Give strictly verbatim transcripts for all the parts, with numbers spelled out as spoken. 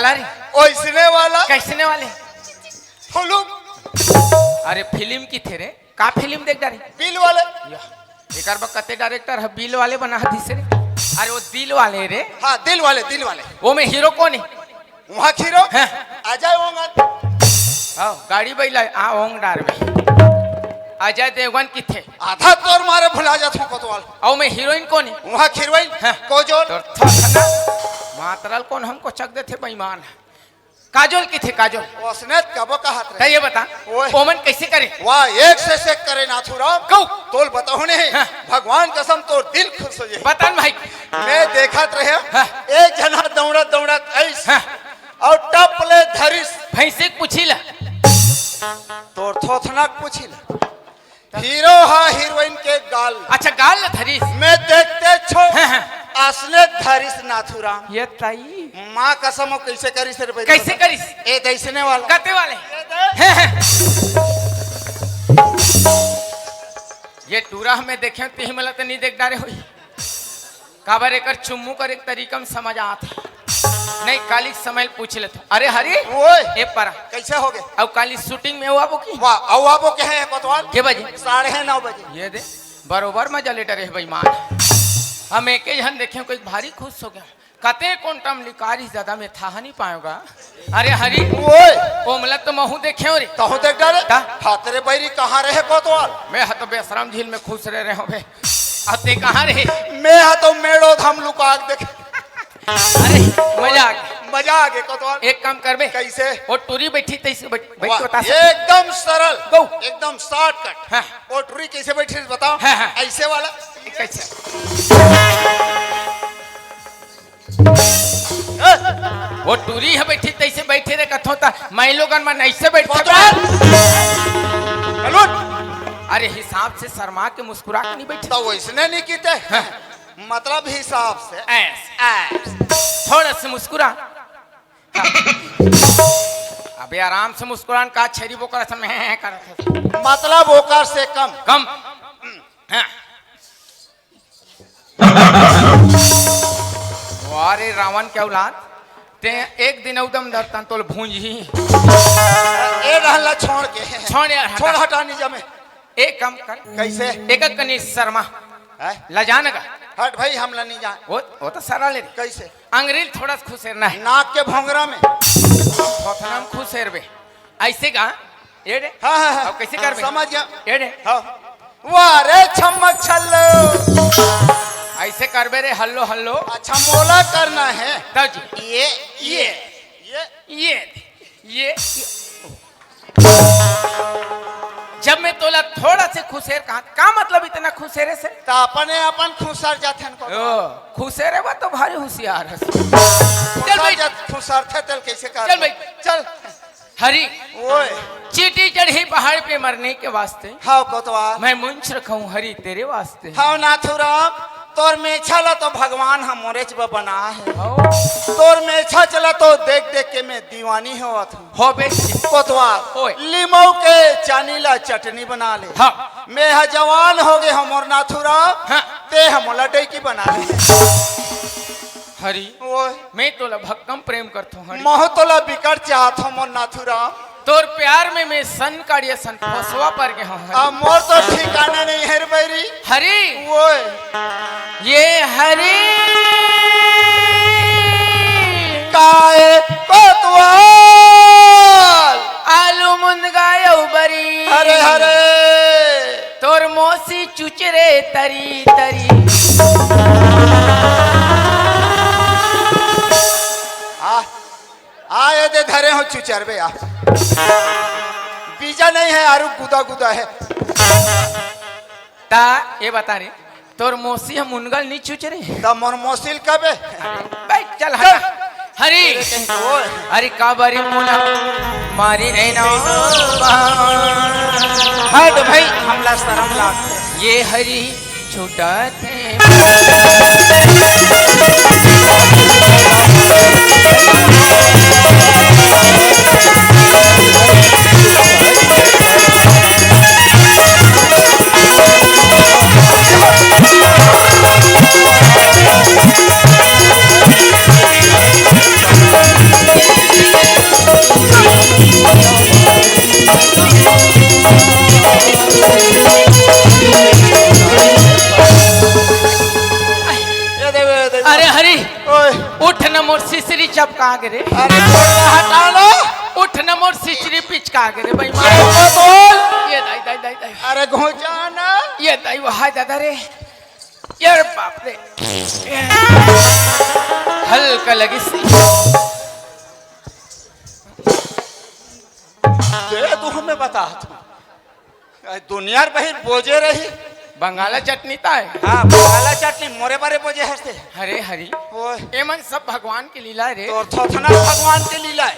तारी। ओइसने वाला। कइसने वाले? फुलुम। अरे, फिल्म किथे रे? का फिल्म देख डारे? बिल वाले। या, एकर बर कते डायरेक्टर ह, बिल वाले बना दिस रे। अरे, वो दिल वाले रे। हाँ, दिल वाले, दिल वाले। वो में हीरो कोन हे? वहाँ हीरो? हाँ। अजय ओंगन। हाँ, गाड़ी बैला, आ, ओंग डार में। अजय देवगन किथे? आधा तोर मारे भुला जात हूँ कोतवाल। अउ में हीरोइन कोन हे? वहाँ हीरोइन? हाँ। कोजोल। तोर थोथना। मातरल कोन हमको चक देथे बेईमान। काजोल किथे, काजोल? ओसने कबो कहत त रहे। ये बता, ओए। ओमन कइसे करे? वाह, एक से सेक करे नाथूराम। कहू। तोल बताहूँ नहीं, हाँ। भगवान कसम तोर दिल खुश हो जाए। बता न भाई। मैं देखत रहे, हाँ। एक जना दौड़त दौड़त आइस, हाँ। अउ टप ले धरिस। भैंसी के पूछी ला। तोर थोथना के पूछी ला। हीरो हा हीरोइन के गाल। अच्छा, गाल ल धरिस? मैं देखते छो। हाँ, हाँ। असने धरिस नाथूराम। ये ताई। माँ कसम, वो कइसे करिस रे भाई? कइसे करिस? ए, दइसने वाला। कते वाले? ये दे। हाँ, हाँ। ये टूरा हमें देखे, तिही मला तो नहीं देख डारे होई। काबर एकर चुम्मू करे के तरीका में समझ आत हे। नहीं, काली समय पूछ लेत हूँ। अरे हरी, ओए। ए परा। कइसे हो गे? अउ काली shooting में अउ आबो की? वाह, अउ आबो के हे कोतवाल? के बजे? साढ़े नौ बजे। ये दे, बरोबर मजा ले डरे हे बेईमान। हम एके झन देखे, कोई भारी खुश हो गे। कते कोन टम लिकारिस दादा, मैं थाहा नहीं पाएगा। अरे हरी, ओए। ओमला तो महू देखे हो रे। तहूँ देख डारे? का? हाथ रे बैरी कहाँ रहे कोतवाल? मैं ह तो बेसराम झील में खुश रहे रहे हूँ बे। अब ते कहाँ रहे? मैं ह तो मेड़ो धाम लुका के देख। अरे, मजा आ गया। मजा आ गया कोतवाल। एक काम करबे। कइसे? वो टूरी बैठी तइसे बैठ, बैठ वाह, के बता सकते। एकदम सरल। गो। एकदम shortcut। हाँ। वो टूरी कइसे बैठी बताओ? हाँ, हाँ। अइसे वाला। कइसे? ए! वो टूरी ह बैठी तइसे बैठे रे कथों त, मैं लोगन मन अइसे बैठे कोतवाल। बे। चलो। अरे हिसाब से शर्मा के मुस्कुरा के नहीं बैठे। तो वइसने नहीं कीते। हाँ। मतलब हिसाब से। ऐस। ऐस। थोड़ा से मुस्कुरा। अबे आराम से मुस्कुरान का छेरी बोकर असन में करत हे। मतलब ओकर से कम। कम। हाँ। वाह रे रावण के औलाद, ते एक दिन अउ दम धरतन तोल भूंजी। ए रहला छोड़ के। छोड़ यार, हटा। छोड़ हटा नहीं जमे। एक काम कर। कइसे? एक कनी शर्मा। हैं? लजान का। हट भाई, हमला नहीं जान। वो, वो तो सरल हे रे। कइसे? अंगरील थोड़ा सा खुसेरना हे। नाक के भोंगरा में। थोथना में खुसेरबे। अइसे का? एड़े? हाँ, हाँ, हाँ। अब कइसे करबे? समझ गया। एड़े? हाँ। वाह रे छम्मक छल्लो। अइसे करबे रे, हल्लो, हल्लो। अच्छा, मोला करना हे। तब जी। ये, ये, ये। ये, ये, ये। जब मैं तोला थोड़ा से खुसेर कहा, का मतलब इतना खुसेरे से? त अपने अपन खुसर जाथन को। ओ, खुसेरे बा तो भारी होशियार हस। चल खुसर भाई। जात, खुसर थे तेल कइसे कर? चल भाई। चल। हरी, ओए। चींटी चढ़ी पहाड़ पे मरने के वास्ते। हाँ, कोतवाल। मैं मुंछ रखा हूँ हरी तेरे वास्ते। हाँ, नाथुराम, तोर मेछा ला तो भगवान ह मोरेच ब बना हे। हाँ। तोर मेछा चला तो देख देख के मैं दीवानी होवत हूँ। हो बे। कोतवाल, ओए। लिमऊ के चानी ला चटनी बना ले। हाँ। मैं ह जवान हो गे हंव मोर नाथुराम, हाँ। ते ह मोला डैकी बना ले। हरी, ओए। मैं तोला भक्कम प्रेम करथों हरी। महू तोला बिकट चाहत हंव मोर नाथुराम। तोर प्यार में मैं सन काढ़िया सन फसवा पर गे हंव हरी। अब मोर तो ठिकाना नहीं हे रे बैरी। हरी। ओए। ये हरी। काय कोतवाल। आलू मुंदगा अउ बरी। हरे हरे। तोर मौसी चुचरे तरी तरी। आ, आ, ये दे धरे हो चुचरबे आ। बीजा नहीं हे, आरु गुदा गुदा हे। ता, ये बता रे, तोर मौसी ह मुनगल नी चुचरे? त मोर मौसी ल कबे? बैठ, चल, चल। हटा। हरी। अरे, कहीं तो ओए। हरी काबरी मुना मारी रे ना। हट भाई, हमला शरम लागथे। ये हरी छूटत हे। सिसरी चपका गे रे। अरे थोड़ा हटा लो। उठ न मोर सिसरी पिचका गे रे बेईमान। ये तो बोल। ये दाई, दाई, दाई, दाई। अरे घुंचा ना। ये दाई, वाह दादा रे। ये बाप रे। हल्का लगी सी। दे तू हमें बता तू। दुनिया बहिर बोजे रही। बंगाला चटनी ताय। हाँ, बंगाला चटनी मोरे बारे बोजे हंसते। हरे हरी। ओए। एमन सब भगवान के लीला रे। तोर थोथना भगवान के लीला है।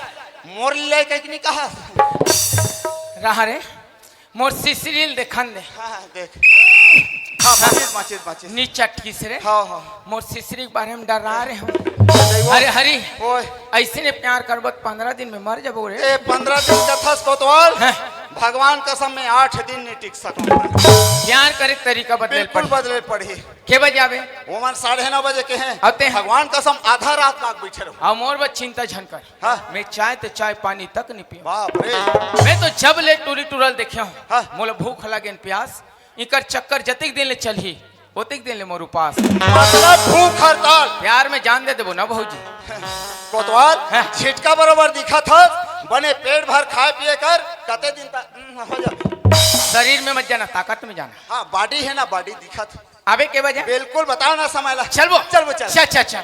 मोर लीला है कहीं नहीं कहा। रहा रे। मोर सिसरील देखन दे। हाँ, हाँ, देख। हाँ, बाचिस, बाचिस, बाचिस। नी चटकिस रे। हाँ, हाँ। मोर सिसरी के बारे में डरा रहे हो। नहीं वो। अरे हरी। ओए। ऐसे ने प्यार करबो त पंद्रह दिन में मर जबो रे। ए, पंद्रह दिन कथस कोतवाल। हैं? भगवान कसम में आठ दिन नहीं टिक सकूं। प्यार करे के तरीका बदले बिल्कुल पड़ी। बदले पड़ी। के बजे आवे? वो मन साढ़े नौ बजे के हैं। आते हैं। भगवान कसम आधा रात लाग बैठे रहो। हाँ, मोर बस चिंता झन कर। हाँ। मैं चाय ते चाय पानी तक नहीं पीऊँ। बाप रे। मैं तो जब ले टूरी टूरल देखे हूँ। हाँ। मोला भूख लगे न प्यास, इकर चक्कर जतिक दिन ले चलही, ओतिक दिन ले मोर उपास। मतलब भूख हड़ताल। प्यार में जान दे देबो ना भौजी। कोतवाल, हाँ। झिटका बरोबर दिखत हस, बने पेट भर खाए पिए कर, कते दिन तक, हम्म, हो जाबे। शरीर में मत जाना, ताकत में जाना। हाँ, body है ना, body दिखत। अबे के बजे? बिल्कुल, बताओ ना समय ला। चल वो। चल वो, चल। चल, चल, चल।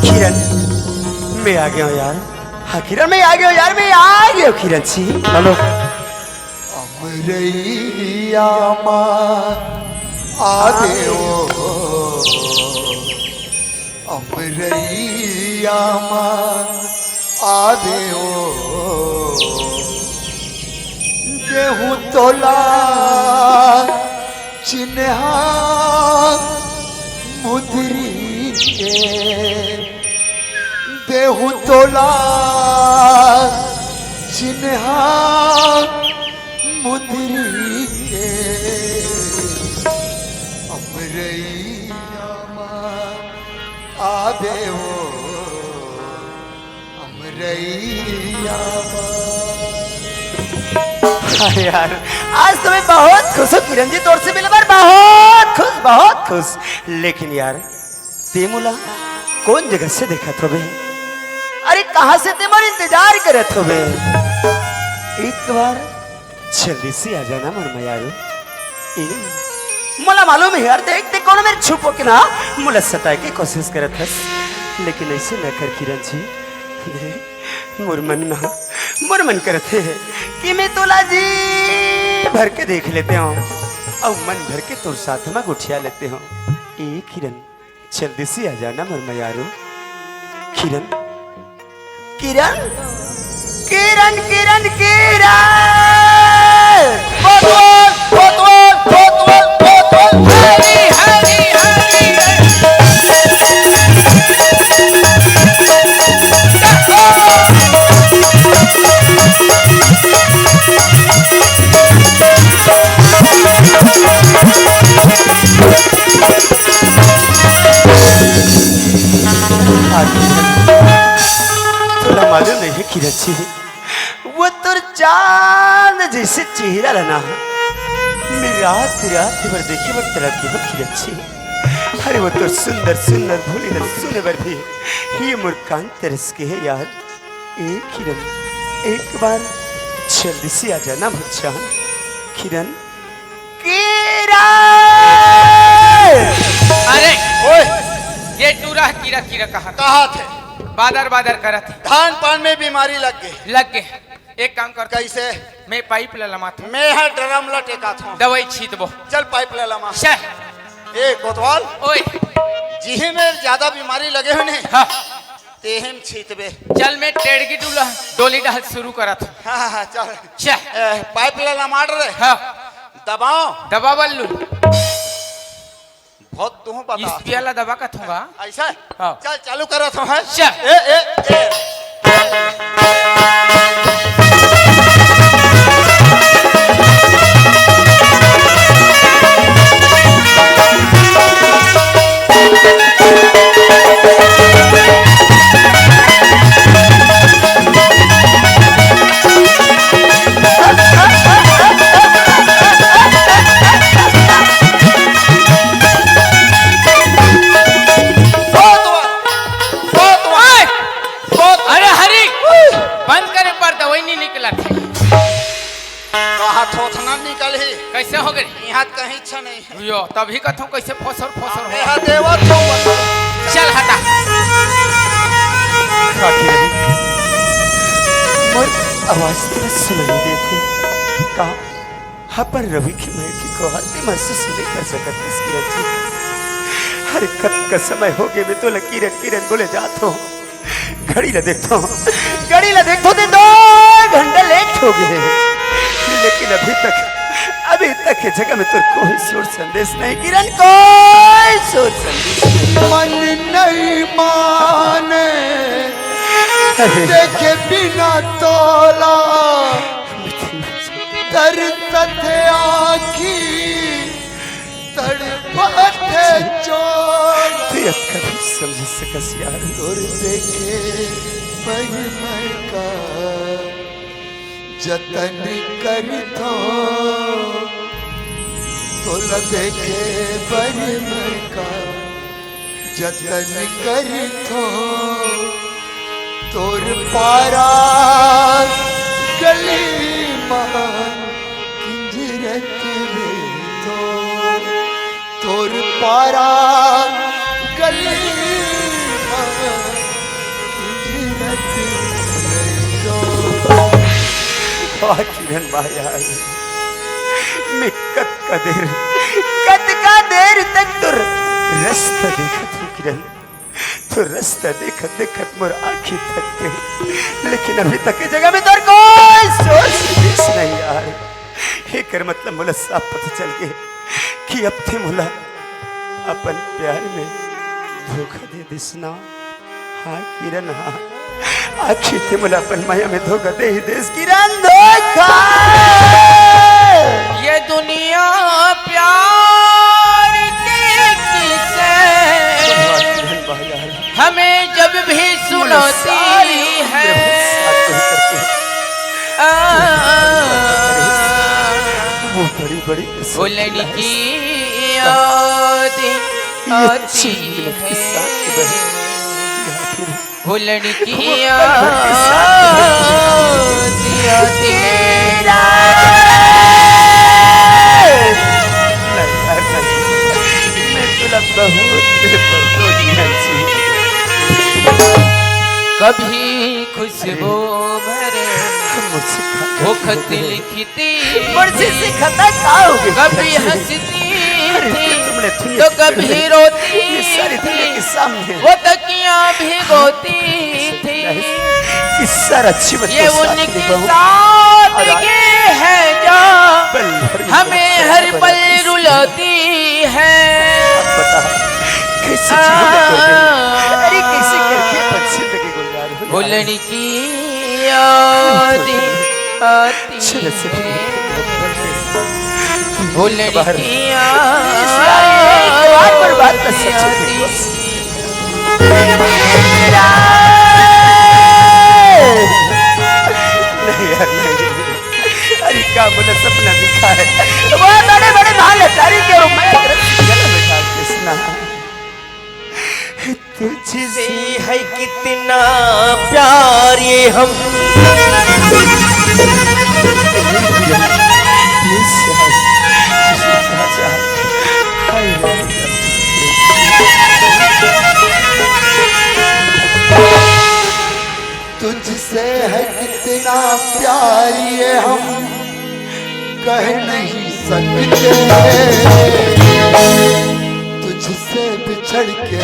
किरण, मैं आ गया हूँ यार। हाँ किरण, मैं आ गया हूँ यार, मैं आ गया हूँ किरण जी। हेलो। अमरैया मा आदेओ, अमरैया मा आदेओ। देहूं तोला चिन्हा मुदरी के, देहूं तोला चिन्हा मुदरी के। अमरैया मा आदेओ। अमरैया। अरे यार, आज तो मैं बहुत खुश हूँ किरण जी, तोर से मिले बर बहुत खुश, बहुत खुश। लेकिन यार, ते मोला कौन जगह से देखत होबे? अरे कहाँ से ते मोर इंतजार करत होबे? एक बार जल्दी से आ जाना मोर मयारू। ए, मोला मालूम है यार, देख ते कोनो मेर छुपो के ना, मोला सताए के कोशिश करत हस, लेकिन ऐसे न कर किरण जी। देख, मोर मन ना, मोर मन करत हे कि मैं तोला जी भर के देख लेते हूँ, अउ मन भर के तोर साथ में गोठिया लेते हूँ। ए किरण, जल्दी से आ जाना मोर मयारू। किरण, किरण, किरण, किरण, किरण। कोतवाल, कोतवाल, कोतवाल, कोतवाल। हरी, हरी, हरी। तोला मालूम नहीं है किरण जी, वो तोर चांद जैसे चेहरा ला ना, मैं रात रात भर देखे बर तड़प गे हंव किरण जी। अरे वो तोर सुंदर सुंदर बोली ला सुने बर भी ये मोर कान तरस गे हे यार। ए किरण, एक बार जल्दी से आ जाना मोर जान। किरण, किरण। अरे, ओए। ये टूरा किरा किरा कहा था। कहा थे। बादर बादर करा था। धान पान में बीमारी लग गई। लग गए। एक काम कर, कैसे? मैं पाइप ला लमात हूँ। मैं ह ड्रम ला टेकात हूँ। दवाई छीतबो। चल पाइप ला लमा। शह। ए कोतवाल, ओए। जिहे में ज्यादा बीमारी लगे हो ने, हाँ। तेहे में छीतबे। चल मैं टेड़गी डोला, डोली डाल शुरू करत हूँ। हाँ, हाँ, हाँ, चल। शह। ए, पाइप ला लमाट रे। हाँ। दबाओ। दबा बल्लू। बहुत तुम बता। इस पियाला दबा का थूंगा। ऐसा? हाँ। चल, चालू करो तो है। चल। ए, ए, ए। बहुत हुआ, बहुत हुआ, बहुत। अरे हरी, बंद करे पर दवाई नहीं निकला थे। कहा थोथना निकल ही। कैसे हो गए? यहाँ कहीं अच्छा नहीं है। यो, तभी कथों कैसे फोसर फोसर हो। यहाँ देवा तो बता। चल हटा। काकी रही, मोर आवाज तेरा सुनाई देती। कहा, हाँ, पर रवि के मैं की कोहर भी महसूस नहीं कर सकत इस किरण जी। हर कब का समय हो गए, मैं तो ल किरण किरण बोले जात हूँ। घड़ी ला देखता हूँ, घड़ी ला देखता हूँ, तो दो घंटा लेट हो गए, लेकिन अभी तक, अभी तक ये जगह में तो कोई सुर संदेश नहीं किरण, कोई सुर संदेश नहीं। मन नहीं माने, अरे। देखे बिना तोला, तरसत आँखी, तड़पत चोला। ते अब कभी समझ सकस यार। तोर देखे महिमा का जतन करथो, तोला देखे बर मैं का जतन करथो, तोर पारा गली मा किंजरत रहिथो। तोर पारा गली मा किंजरत रहिथो। वाह किरण, वाह यार, मैं कतका देर, कतका देर तक तोर रस्ता देखत हूँ किरण। तो रस्ता देखत देखत मोर आँखी थक गई, लेकिन अभी तक ये जगह में तोर कोई सोच नहीं यार। एकर मतलब मोला साफ पता चल गए कि अब ते मोला अपन प्यार में धोखा दे दिस ना। हाँ किरण, हाँ, आखिर ते मोला अपन माया में धोखा दे ही देस किरण, धोखा। ये दुनिया प्यार के किस्से वाह किरण, वाह यार। हमें जब भी मोला सुनाती सारी उम्र है। वो साथ में करती है। आ, वो बड़ी, बड़ी वो लड़की याद ये आती छह मिनट की है। साथ में या फिर वो लड़की वो पल भर के साथ में। याद आती है। नहीं यार, नहीं। मैं तुला बहुत बेहतर तो जीवन जी। कभी खुशबू भरे मुझसे खा वो खत लिखी थी। मुझसे से खता का हो गई? कभी हंसती अरे, थी, तुमने दुनिया तो कभी रोती ये सारी दुनिया के सामने। वो तकियां भिगोती थी। ये सारा जीवन ये तो साथ उनके निभाऊं। साथ और आज ये है जो पल भर में हमें हर पल रुलाती है। अब बता, कैसे जीवन को दे? अरे, कैसे करके अपन जिंदगी गुजार हो वो यार? लड़की आती, आती है। वो लड़की आती, आती है। नहीं यार, नहीं। अरे, का बोला सपना दिखा है। वो बड़े, बड़े भाले तारी के रूप में अगर गले में डाल के सुना। तुझसे है कितना प्यार ये हम। तुझसे है कितना ना प्यार ये हम कह नहीं सकते, तुझसे बिछड़ के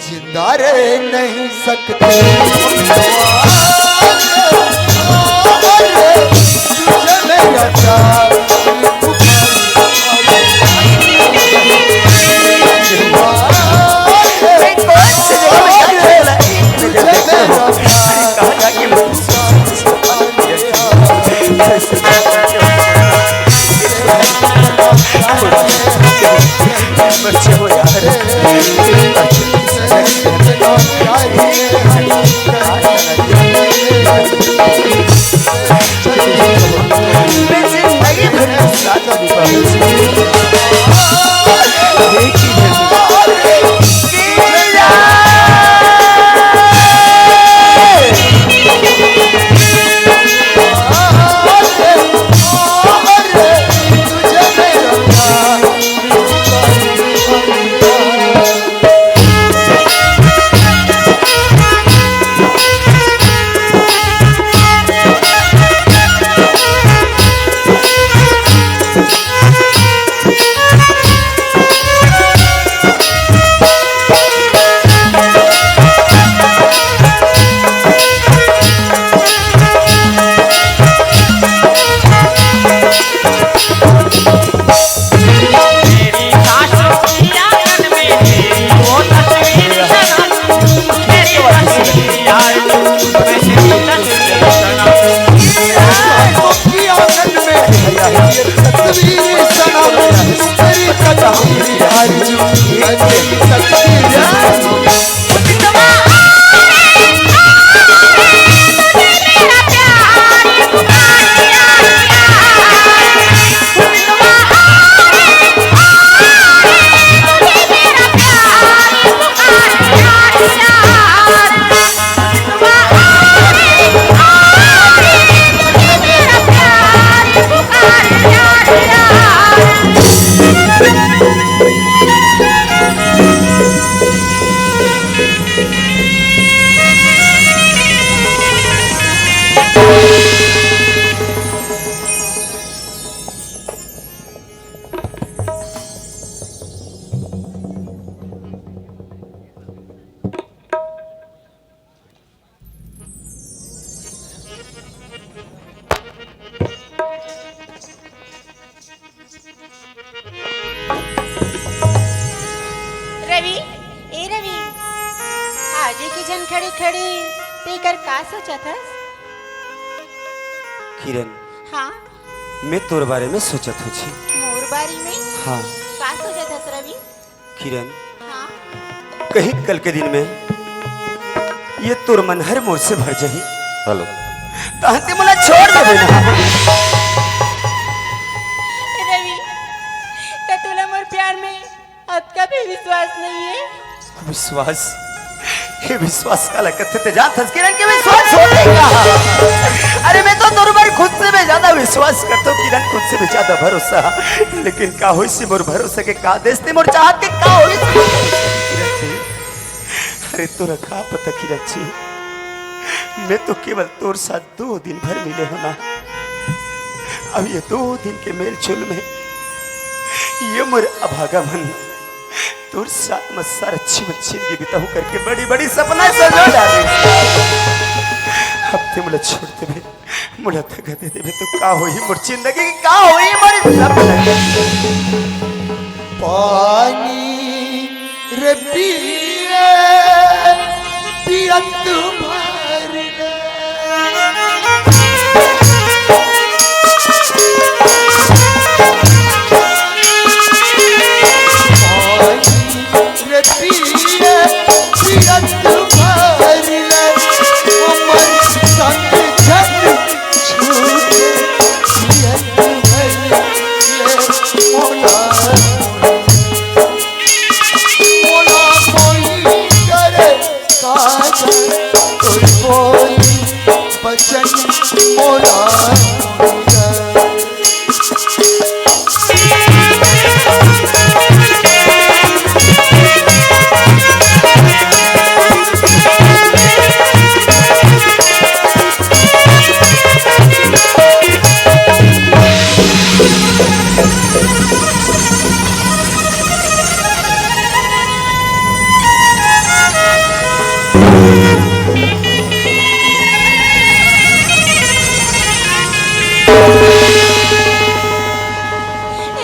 जिंदा रह नहीं सकते। तुझे मेरा प्यार रवि, ए रवि, आज के झन खड़े खड़े तेकर का सोचत हस? किरण, हाँ? मैं तोर बारे में सोचत हों जी। मोर बारे में? हाँ। का सोचत हस रवि? किरण, हाँ? कहीं कल के दिन में ये तोर मन हर मोर से भर जाही। हेलो। तहन ते मोला छोड़ देबे ना। रवि, का तोला मोर प्यार में अतका भी विश्वास नहीं है? विश्वास? ये विश्वास काला कथे ते जानत हस किरण के विश्वास छोड़ देगा। अरे मैं तो तोर ऊपर खुद से भी ज्यादा विश्वास करता हूँ किरण, खुद से भी ज्यादा भरोसा। लेकिन का होइस मोर भरोसा के, का देस ते मोर चाहत के, का होइस? अरे तोरा का पता किरण जी, मैं तो केवल तोर साथ दो दिन भर मिले हों ना। अब ये दो दिन के मेलजोल में ये मोर अभागा मन तोर साथ में सारा जीवन जिंदगी बिताहूं करके बड़ी बड़ी सपना सजो डारे। अब ते मोला छोड़ देबे, मोला धक्का दे देबे तो का होही मोर जिंदगी के, का होही मोर सपना? पानी रे पिए पियत भर ले। पानी रे पिए पियत भर ले, हमर संग झन छूटे पियत भर ले। मोला, मोला कोई करे काजल, तोर बोली बचन मोला।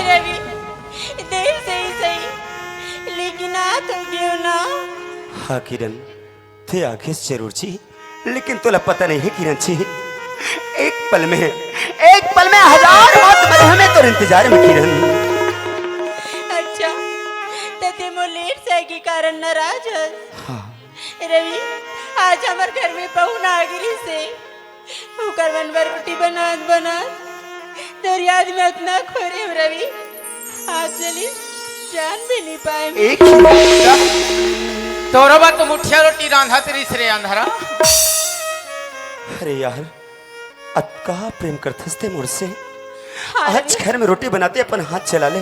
रवि, देर से ही सही, लेकिन आ तो गयो ना। हाँ किरण, ते आगेस जरूर जी, लेकिन तोला पता नहीं है किरण जी, एक पल में, एक पल में हजार मौत मरे हमें तोर इंतजार में किरण। अच्छा, त ते मोर लेट से आए के कारण नाराज हस? हाँ। रवि, आज हमर घर में पहुना आ गिरिस हे। ओकर मन बर रोटी बनात बनात तोर याद में अतना खोरे हंव रवि, आज चली जान भी नहीं पाए। एक ही मिनट। तोरो बर तो मुठिया रोटी रांधत रहिस रे अंधरा। अरे यार, अतका प्रेम करथस ते मोर से। हाँ आज रवि। घर में रोटी बनाते अपन हाथ चला ले,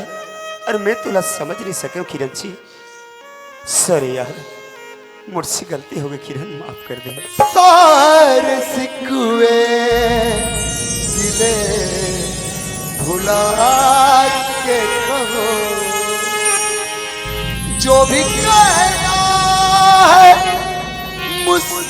और मैं तोला समझ नहीं सके हंव किरण जी। सॉरी यार, मोर से गलती हो गई किरण, माफ कर दे। सारे सिकवे गिले भुला के कहो, जो भी कहना है मुझसे